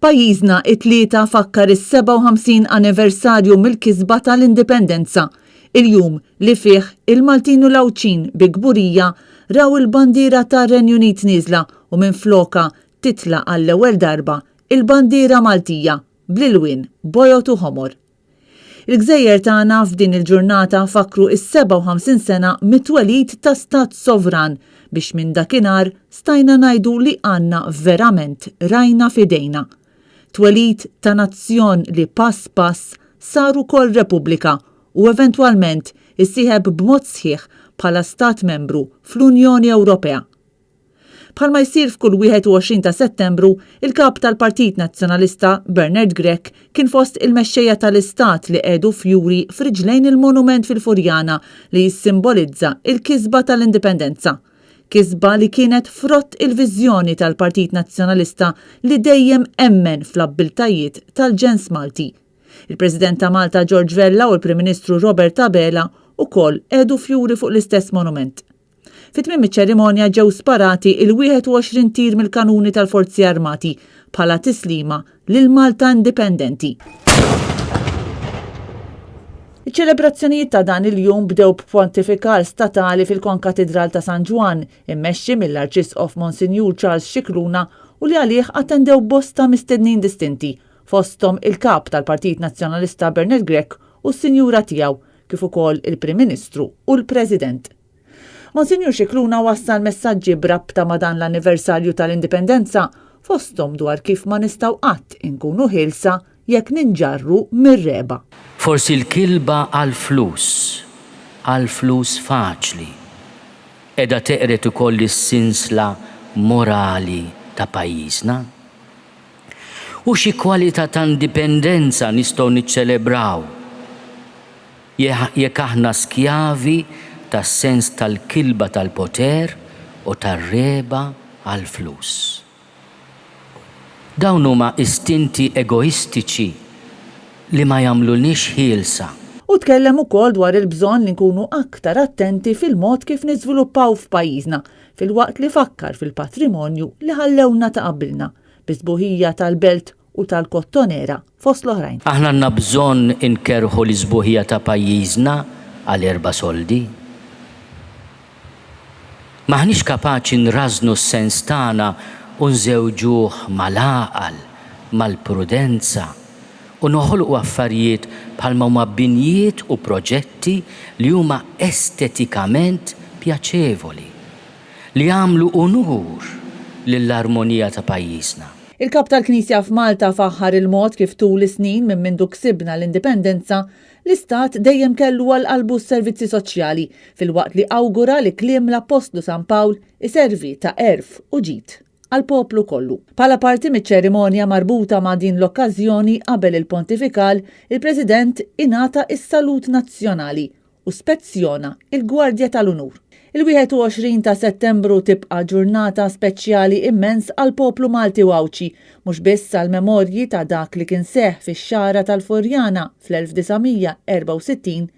Pajjiżna it-Tlieta fakkar is-57 anniversarju mill-kisba tal-Indipendenza, il-jum li fih il-Maltin u l-Għawdxin bi kburija raw il-bandiera tar-Renju Unit nieżla u minflokha titla' għall-ewwel darba il-bandiera Maltija bl-ilwien bojod u ħomor. Il-gżejjer tagħna f'din il-ġurnata fakkru s-57 sena mit-twelid ta' stat sovran biex minn dakinhar stajna ngħidu li għandna verament rajna f'idejna. Twelid ta' nazzjon li pass pass sar ukoll Repubblika u eventwalment issieħeb b'mod sħiħ bħala stat membru fl-Unjoni Ewropea. Bħalma jsir f'kull 21 ta' Settembru, il-Kap tal-Partit Nazzjonalista, Bernard Grech, kien fost il-mexxejja tal-Istat li qiegħdu fjuri f'riġlejn il-monument fil-Furjana li jissimbolizza l-kisba tal-Indipendenza. Kisba li kienet frott il-viżjoni tal-Partit Nazzjonalista li dejjem emmen fl-abbiltajiet tal-ġens Malti. Il-President ta' Malta George Vella u l-Prim Ministru Robert Abela wkoll qiegħdu fjuri fuq l-istess monument. Fi tmiem iċ-ċerimonja ġew sparati il-21 tir mill-kanuni tal-Forzi Armati bħala tislima lil Malta Indipendenti. Iċ-ċelebrazzjonijiet ta' dan il-jum bdew b'pontifikal statali fil-Konkatidral ta' San Ġwann, immexxi mill-Arċisqof Monsinjur Charles Scicluna u li għalih attendew bosta mistednin distinti, fosthom il-Kap tal-Partit Nazzjonalista Bernard Grech u s-Sinjura tiegħu, kif ukoll il-Prim Ministru u l-President. Monsinjur Scicluna wassal messaġġi b'rabta ma' dan l-anniversarju tal-Indipendenza, fosthom dwar kif ma nistgħu qatt inkunu ħielsa jekk ninġarru mir-regħba. Forsi l-kilba għall-flus, għall-flus faċli, qiegħda teqred ukoll is-sinsla morali ta' pajjiżna? U xi kwalità ta' indipendenza nistgħu niċċelebraw jekk aħna skjavi tas-sens tal-kilba tal-poter u tar-regħba għall-flus? Dawn huma istinti egoistiċi li ma jagħmlulniex ħielsa. Hu tkellem ukoll dwar il-bżonn li nkunu aktar attenti fil-mod kif niżviluppaw f'pajjiżna filwaqt li fakkar fil-patrimonju li ħallewlna ta' qabilna, bis-sbuħija tal-belt u tal-Kottonera fost l-oħrajn. Aħna għandna bżonn inkerrħu l-isbuħija ta' pajjiżna għal erba' soldi. M'aħniex kapaċi nrażżnu s-sens tagħna u nżewġuh mal-għaqal, mal-prudenza, u noħolqu affarijiet bħalma huma binjiet u proġetti li huma estetikament pjaċevoli, li jagħmlu unur lill-armonija ta' pajjiżna. Il-Kap tal-Knisja f'Malta faħħar il-mod kif tul is-snin minn mindu ksibna l-Indipendenza, l-Istat dejjem kellu għal qalbu s-servizzi soċjali, filwaqt li awgura li kliem l-Appostlu San Pawl iservi ta' għerf u ġid għall-poplu kollu. Bħala parti miċ-ċerimonja marbuta ma' din l-okkażjoni qabel il-pontifikal, il-President ingħata s-salut nazzjonali u spezzjona il-Gwardja tal-Unur. Il-21 ta' Settembru tibqa' ġurnata speċjali immens għall-poplu Malti u Għawdxi, mhux biss għall-memorji ta' dak li kien seħħ fix-Xagħra tal-Furjana fl-1964,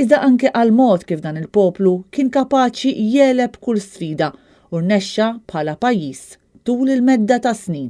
iżda anke għall-mod kif dan il-poplu kien kapaċi jegħleb kull sfida u rnexxa bħala pajjiż tul il-medda tas-snin.